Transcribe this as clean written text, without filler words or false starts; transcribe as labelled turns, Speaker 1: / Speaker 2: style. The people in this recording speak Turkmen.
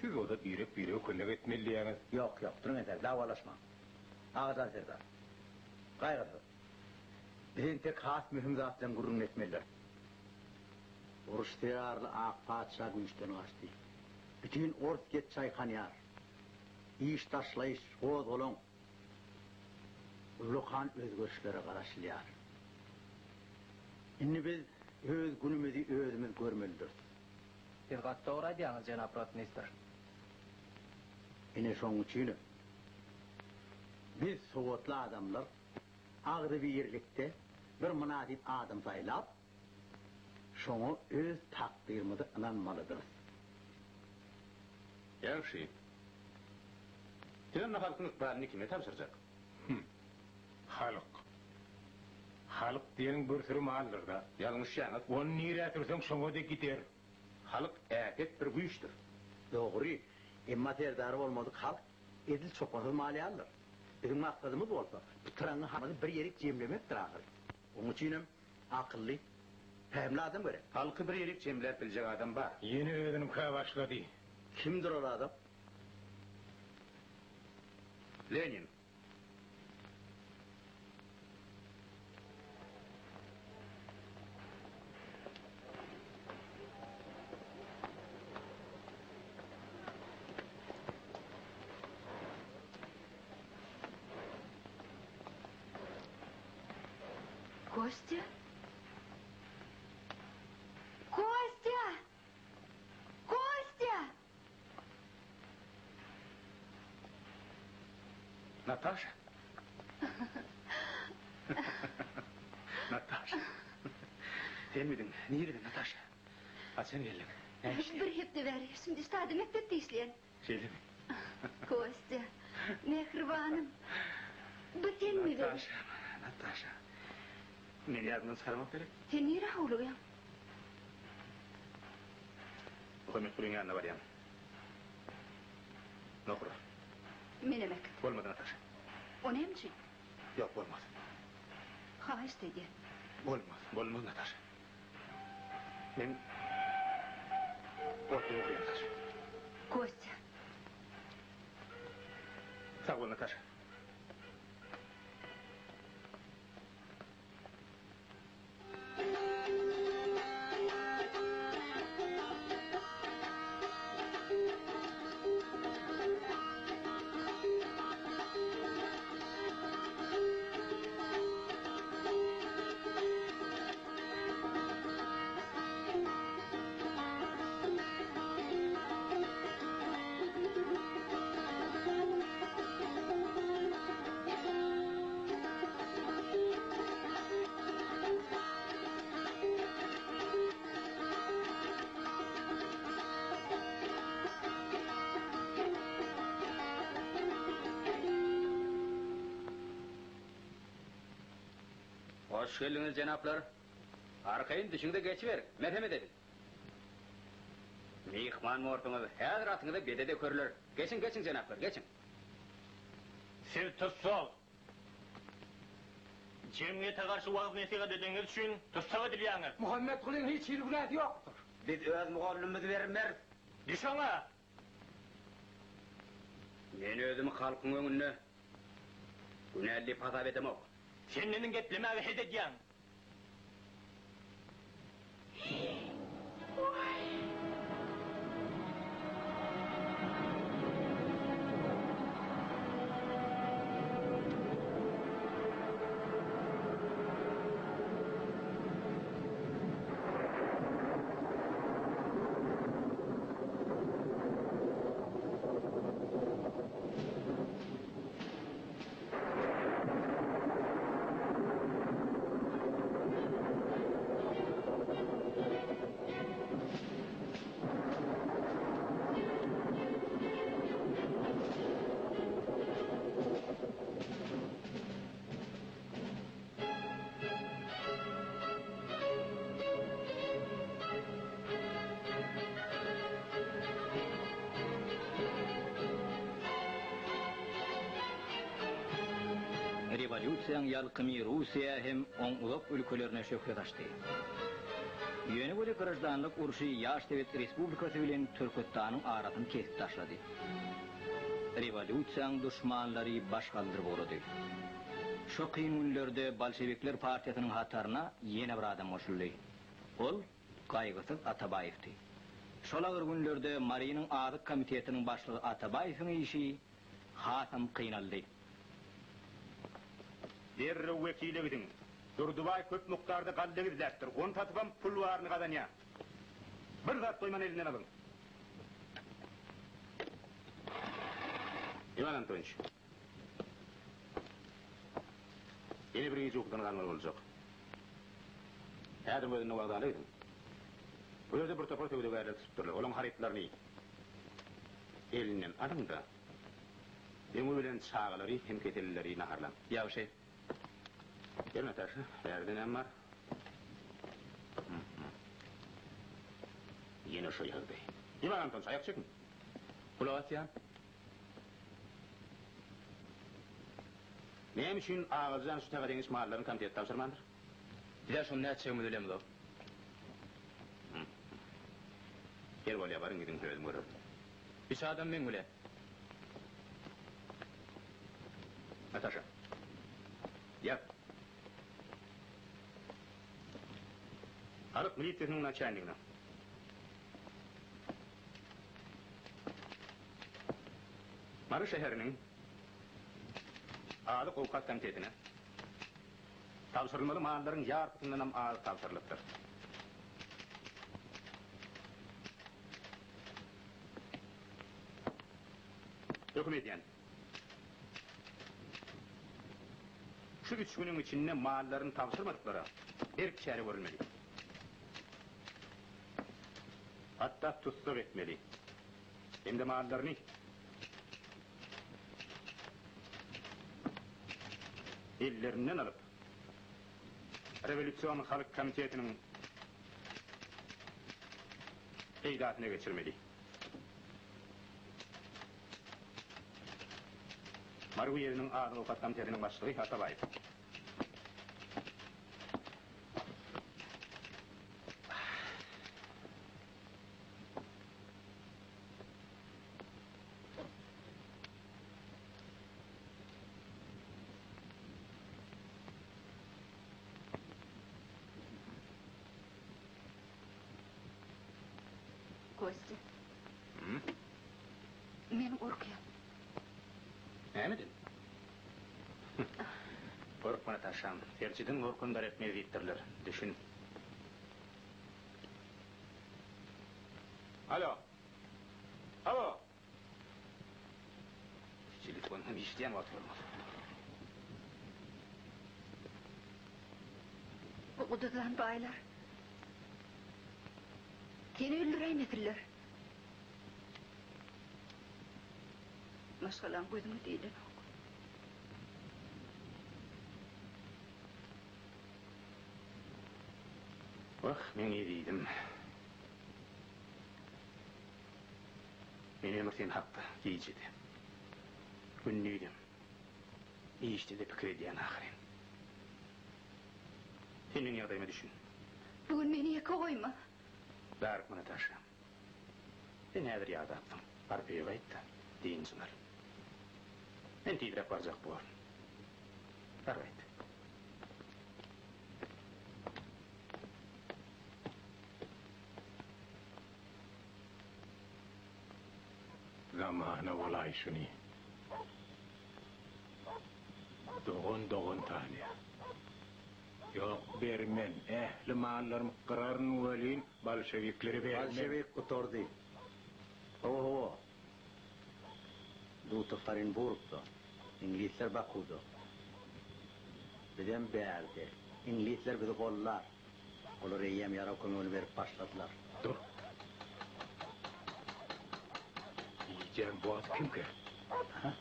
Speaker 1: Siz bolsa birek-birege kömek etmeli diýýäňiz.
Speaker 2: Ýok, ýok, duruň entäk, dawalaşmaň. Agajan serdar. Gaýgysyz. Biz entek has möhüm zat bilen gürrüň etmelidiris. Uruş zerarly ak patyşa güýçden gaçdy. Bütin Orsýet çaýkanýar. Iş taşlaýyş, gozgalaň. Ullakan özgerişlere garaşylýar. Indi biz öz günümizi özümiz görmelidiris.
Speaker 3: Siz gaty dogry aýdýaňyz, jenap rotmistr.
Speaker 2: Ine şoň üçinem biz sowatly adamlar agzybirlikde bir mynasyp adam saýlap, şoňa öz takdyrymyzy ynanmalydyrys.
Speaker 4: Ýagşy. Siz onda halkyň ykbalyny kime tabşyrjak?
Speaker 1: Hüm. Halk. Halk diýeniň bir süri maldyr-da.
Speaker 4: Ýalňyşýaňyz.
Speaker 1: Ony nirä sürseň şoňa-da gider.
Speaker 4: Halk äpet bir güýçdür.
Speaker 2: Dogry. Emma serdary bolmadyk halk edil çopansyz mal ýalydyr. Biziň maksadymyz bolsa, pytraňňy halky bir ýerik jemlemekdir ahyry. Onuň üçinem akylly, pähimli adam gerek.
Speaker 4: Halky bir ýerik jemläp biljek adam bar.
Speaker 1: Ýene özüniňkä başlady.
Speaker 2: Kimdir ol adam?
Speaker 4: Lenin.
Speaker 5: Kostya? Kostya! Kostya!
Speaker 4: Nataşa! Nataşa! Senmidiň? Nirede Nataşa? Haçan geldiň? Näme işleýäň?
Speaker 5: Bir hepde bäri. Şimdi ştada mekdepde işleýän.
Speaker 4: Şeýlemi?
Speaker 5: Kostya, mähribanym. Bu senmi weli?
Speaker 4: Nataşa, Nataşa. Meni ýadyňdan çykarmak gerek.
Speaker 5: Sen nirä howlugýaň?
Speaker 4: Muhammetgulyň ýanyna barýan. Nohura.
Speaker 5: Menem äkit.
Speaker 4: Bolmaz, Nataşa.
Speaker 5: O näme üçin?
Speaker 4: Ýok, bolmaz.
Speaker 5: Haýyşt edýän.
Speaker 4: Bolmaz, bolmaz, Nataşa. Men otly ugraýan, Nataşa.
Speaker 5: Kostýa.
Speaker 4: Sag bol, Nataşa.
Speaker 6: Hoş geldiňiz, jenaplar. Arkaýyn düşüň-de geçiberiň, merhemet ediň. Myhman borsuňyz, häzir atyňyza bede dökerler. Geçiň, geçiň, jenaplar, geçiň.
Speaker 7: Siz tussag. Jemgyýete garşy wagyz-nesihat edeniňiz üçin tussag edilýäňiz.
Speaker 8: Muhammetgulyň hiç hili günäsi ýokdur.
Speaker 2: Biz öz mugallymymyzy bermeris.
Speaker 7: Düş oňa!
Speaker 6: Men özümi halkyň öňünde günäli diýip hasap edemok.
Speaker 7: Sen meniň geplemäge het edýäň.
Speaker 6: Rewolýusiýaň ýalkymy Russiýa hem oň uzak ülkelerine şöhle saçdy. Ýöne weli graždanlyk urşy ýaş sowet respublikasy bilen Türküstanyň arasyny kesip taşlady. Rewolýusiýaň duşmanlary baş galdyryp ugrady. Şo kyn günlerde bolşewikler partiýasynyň hataryna ýene bir adam goşuldy. Ol Gaýgysyz Atabaýewdi. Şol agyr günlerde Marynyň azyk komitetiniň başlygy Atabaýewiň işi hasam kynaldy.
Speaker 9: Derrew wekile gidiň. Durdybaý köp mukdarda galla gizläpdir. Ony satypam pul baryny gazanýar. Bir zat goýman elinden alyň. Iwan Antonowiç. Ýene bir gije ukudan galmaly boljak. Häziriň özünde wokzala gidiň. Bu ýerde bir topar söwdagärler tutupdyrlar. Olaň harytlaryny elinden alyň-da, öňi bilen çagalary hem kesellileri naharlaň.
Speaker 4: Ýagşy.
Speaker 9: Gel, Nataşa, bärde näme bar? Ýene şo ýagdaý. Iwan Antonowiç, aýak çekiň.
Speaker 4: Gulak asýan.
Speaker 9: Näme üçin Agajan şu taga deňiç mallaryny komitete tabşyrmandyr?
Speaker 4: Biz-ä şony nätjegimizi bilemzok.
Speaker 9: Ýer bolýa, baryň gidiň, özüm görerin.
Speaker 4: Üç adam meň bilen.
Speaker 9: Nataşa. Ýat. Halyk milisiýasynyň naçalnigine. Mary şäheriniň Azyk-owkat komitetine tabşyrylmaly mallaryň ýarpysyndanam azy tabşyrylypdyr. Höküm edýän. Şu üç günüň içinde mallaryny tabşyrmadyklara berk çäre görülmeli. Hatda tussag etmeli. Hem-de mallaryny ellerinden alyp, Rewolýusion halk komitetiniň peýdasyna geçirmeli. Mary uýezdiniň azyk-owkat komitetiniň başlygy Atabaýew.
Speaker 5: Kostya. Men gorkýan.
Speaker 9: Nämeden? Gorkma, Nataşam. Serçeden gorkan gar etmez diýipdirler. Düşün. Alo. Alo. Telefon hem işleýän wagty bolmaz.
Speaker 5: Bu guduzlan baýlar seni öldüräýmesinler. Maşgalaň gözüňe diýlenok.
Speaker 9: Wah, meň ezizim. Men ömür sen hakda gije-de, gündizem, işde-de pikir edýän ahyryn. Sen meň ýagdaýyma düşün.
Speaker 5: Bu gün meni ýeke goýma.
Speaker 9: Darykma, Nataşa. Sen häzir ýadapsyň. Baryp öýe gaýt-da, dynjyňy al. Men tizräk barjak borun. Bar gaýt.
Speaker 1: Zamana bolaýşyny. Dogan dogan tanýar. Ýok, bermen. Ähli mallarymy gyraryn welin, bolşewiklere bermen.
Speaker 2: Bolşewik gutardy. Hawa, hawa. Dutow Orenburgda, iňlisler Bakuwda. Bizem bärde. Iňlisler bizi gollar. Olar eýýäm ýarag kömegini berip başladylar.
Speaker 1: Dur. Gijäň bu wagty kimkä?
Speaker 2: Hä?